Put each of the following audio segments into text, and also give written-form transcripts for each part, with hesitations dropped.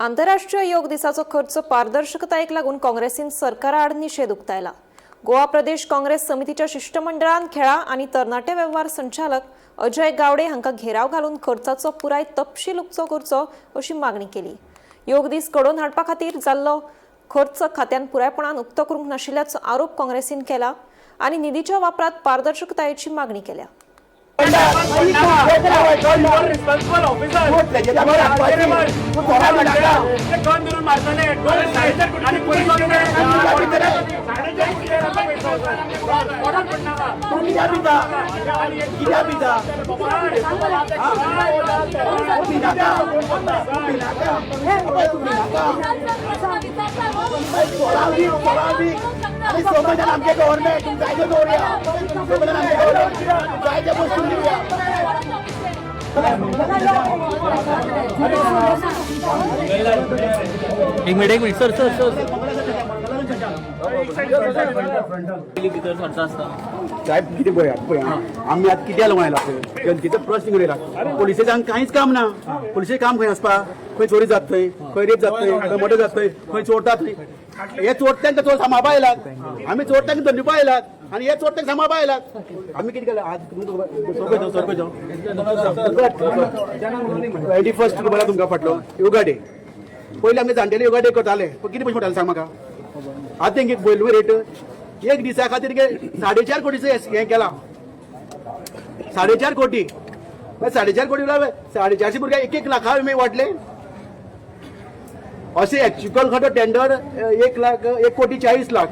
आंतरराष्ट्रीय योग दिसाचो खर्च पारदर्शकतायेक लागून काँग्रेसीन सरकारा आड निशेध उक्तायला. गोवा प्रदेश काँग्रेस समितीच्या शिश्टमंडळान खेळां आनी तरणाटे वेव्हार संचालक अजय गावडे हांकां घेराव घालून खर्चाचो पुराय तपशील उक्तो करचो अशी मागणी केली. योग दीस घडोवन हाडपा खातीर जाल्लो खर्च खात्यान पुरायपणान उक्तो करूंक नाशिल्ल्याचो आरोप काँग्रेसीन केला आनी निधीच्या वापरात पारदर्शकतायेची मागणी केल्या. रिस्पॉन्सिबल ऑफिसर गन धरून मारताले आणि पोलीस. कित्या पिता? कित्या पिता? पिनाका पिनाका, तूं पिनाका. 16 वीक, 16 वीक आनी 6 म्हयन्यान आमचे गव्हर्मेंट जायते दवरुया. 6 म्हयन्यान आमचे गव्हर्मेंट जायते वस्तू दिवया. एक मिनिट, एक मिनिट, सर, सर, सर. भितर सरता आसता. साहेब, कितें पळयात, पळय, आमी आतां कित्याक लागून आयला पळय, जनतेचो प्रश्न घेवन येयला. पोलिसेक कांयच काम ना. पोलिसेक काम खंय आसपा? खंय चोरी जात थंय, खंय रेप जात थंय, खंय मर्डर जात थंय, खंय चोरता थंय. हे चोरट्यांक चोर सांबाळपा आयलात. आमी चोरट्यांक दंडुपा आयलात आनी हे चोरट्यांक सांबाळपा आयलात. आमी कितें केलें आज? सोपयतो, 21st खबर आहा तुमकां. फाटलो योगा डे, पयलीं आमचे जाणटेले योगा डे करताले, पण कितें पयशे पडटाले, सांग म्हाका. आतां तेंगे पयलो रेट एक दिसा खातीर 4.5 कोटीचो हें केला. 4.5 कोटी. मागीर 4.5 कोटी म्हळ्यार 450 भुरग्यांक एक एक लाखा आमी वांटले. अशें एक्चुअल खो टेंडर 1 लाख, 1 कोटी 40 लाख.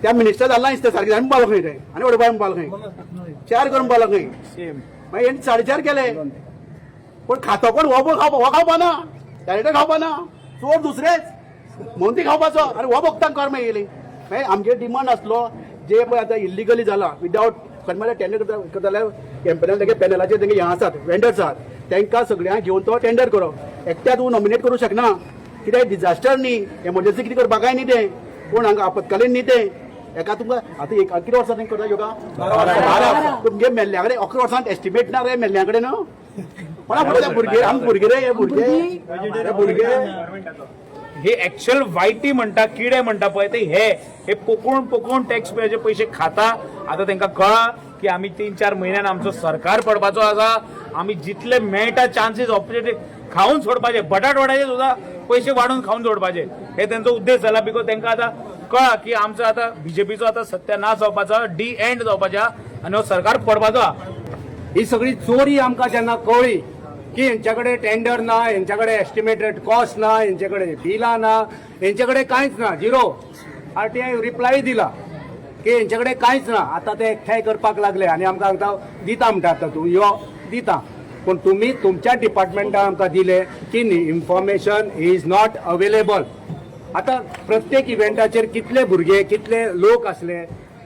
त्या मिनिस्टर जाल्ला दिसता सारकें. आनी पावलो खंय ते आनी वडोवपा पावलो खंय, 4 करून पावलो खंय. मागीर हेणी 4.5 केले, पण खातो कोण? हो खावपा, हो खावपा ना, डायरेक्टर खावपा ना. चोर दुसरेच म्हणून ती खावपाचो आनी हो भोगता कर. मागीर मागीर आमगे डिमांड आसलो, जे पळय आतां इल्लिगली जाला विदावट खरें म्हळ्यार टेंडर करता करता जाल्यार कंपन्यान तेगे पॅनलाचेर तेंगे हें आसात, वेंडर्स आसात, तांकां सगळ्यांक घेवन तो टेंडर करप. एकट्या तूं नॉमिनेट करूं शकना. कित्याक डिजास्टर न्ही, एमर्जन्सी कितें करपाक काय न्ही तें. कोण हांगा आपत्कालीन न्ही तें. एका तुमकां आतां एक कितें वर्सां तें करता योगा? 12. तुमगे मेल्ल्या कडेन 11 वर्सां एस्टिमेट ना रे मेल्ल्या कडेन. कोणा फुडें भुरगे, आम भुरगे रे, हे भुरगे, हे भुरगे. हे ऍक्च्युअल वायटी म्हणटा, किडे म्हणटा पळय ते. हे हे पोकोवन पोकोवन टॅक्स पेयरचे पयशे खाता. आतां तांकां कळ्ळां की आमी 3-4 म्हयन्यान आमचो सरकार पडपाचो आसा. आमी जितले मेळटा चान्सीस ऑपॉर्च्युनिटी खावन सोडपाचे, बटाट वड्याचे सुद्दां पयशे वाडून खावन सोडपाचे, हे तेंचो उद्देश जाला. Because तांकां आतां कळ्ळां की आमचो आतां बीजेपीचो आतां सत्यानाश जावपाचो, डी एंड जावपाचो आनी हो सरकार पडपाचो आहा. ही सगळी चोरी आमकां जेन्ना कळ्ळी की हेंच्या कडेन टेंडर ना, हेंच्या कडेन एस्टिमेटेड कॉस्ट ना, हेंचे कडेन बिलां ना, हेंचे कडेन कांयच ना, झिरो. आरटीआय रिप्लाय दिला की हेंचे कडेन कांयच ना. आतां ते एकठांय करपाक लागले आनी आमकां सांगता, दिता म्हणटा. आतां तूं यो, दिता. पूण तुमी तुमच्या डिपार्टमेंटान आमकां दिले की इन्फॉर्मेशन is not available. आतां प्रत्येक इव्हेंटाचेर कितले भुरगे, कितले लोक आसले,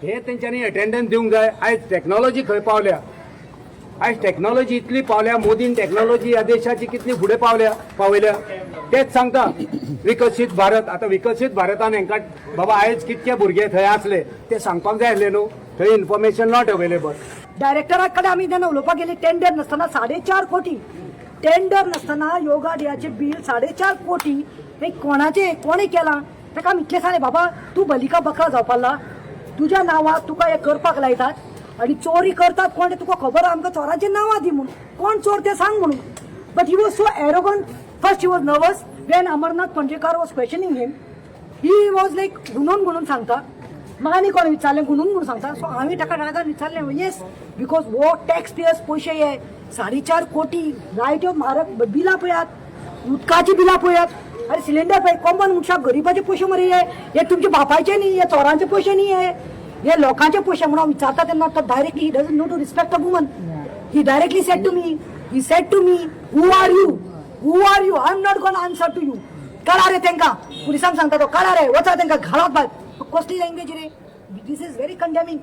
हे तेंच्यांनी अटेंडन्स दिवंक जाय. आयज टॅक्नॉलॉजी खंय पावल्या? आयज टॅक्नॉलॉजी इतली पावल्या, मोदीन टॅक्नॉलॉजी ह्या देशाची कितली फुडें पावल्या, पावयल्या. तेच सांगता विकसीत भारत. आतां विकसीत भारतान हांकां बाबा आयज कितके भुरगे थंय आसले ते सांगपाक जाय आसले न्हू. थंय इन्फॉर्मेशन not available. डायरेक्टरा कडेन आमी जेन्ना उलोवपाक गेली, टेंडर नासतना 4.5 कोटी, टेंडर नासतना योगा डेयाचे बील 4.5 कोटी, हे कोणाचे, कोणे केलां? ताका आमी इतलें सांगलें, बाबा, तूं बलिका बकरा जावपाक, तुज्या नांवाक तुका हे करपाक लायतात आनी चोरी करतात कोण ते तुका खबर आहा. आमकां चोरांची नांवां दी म्हणून, कोण चोर ते सांग म्हणून. But he was so arrogant. First he was nervous. When Amarnath Panjekar was questioning him, he was like गुणून गुणून सांगता. म्हाका आनी कोणें विचारलें, गुणून म्हणून सांगता. सो हांवें ताका रागान विचारलें, येस, because हो टॅक्स पेयर्स पयशे, हे 4.5 कोटी, लायट्यो म्हारग, बिलां पळयात, उदकाची बिलां पळयात. अरे, सिलिंडर पळय. कॉमन मनशाक, गरिबाचे पयशे मरे हे. हे तुमचे बापायचे न्ही, हे चोरांचे पयशे न्ही, हे हे लोकांचे पयशे म्हणून हांव विचारता तेन्ना तो directly, he doesn't know to respect a woman. He directly said to me, he said to me, "Who are you? Who are you? I am not gonna answer to you. काडा रे तेंका." पुलिसांक सांगता तो, "काडा रे, वचा तेंका, घालात भायर." कसली लँग्वेज रे? This is very condemning.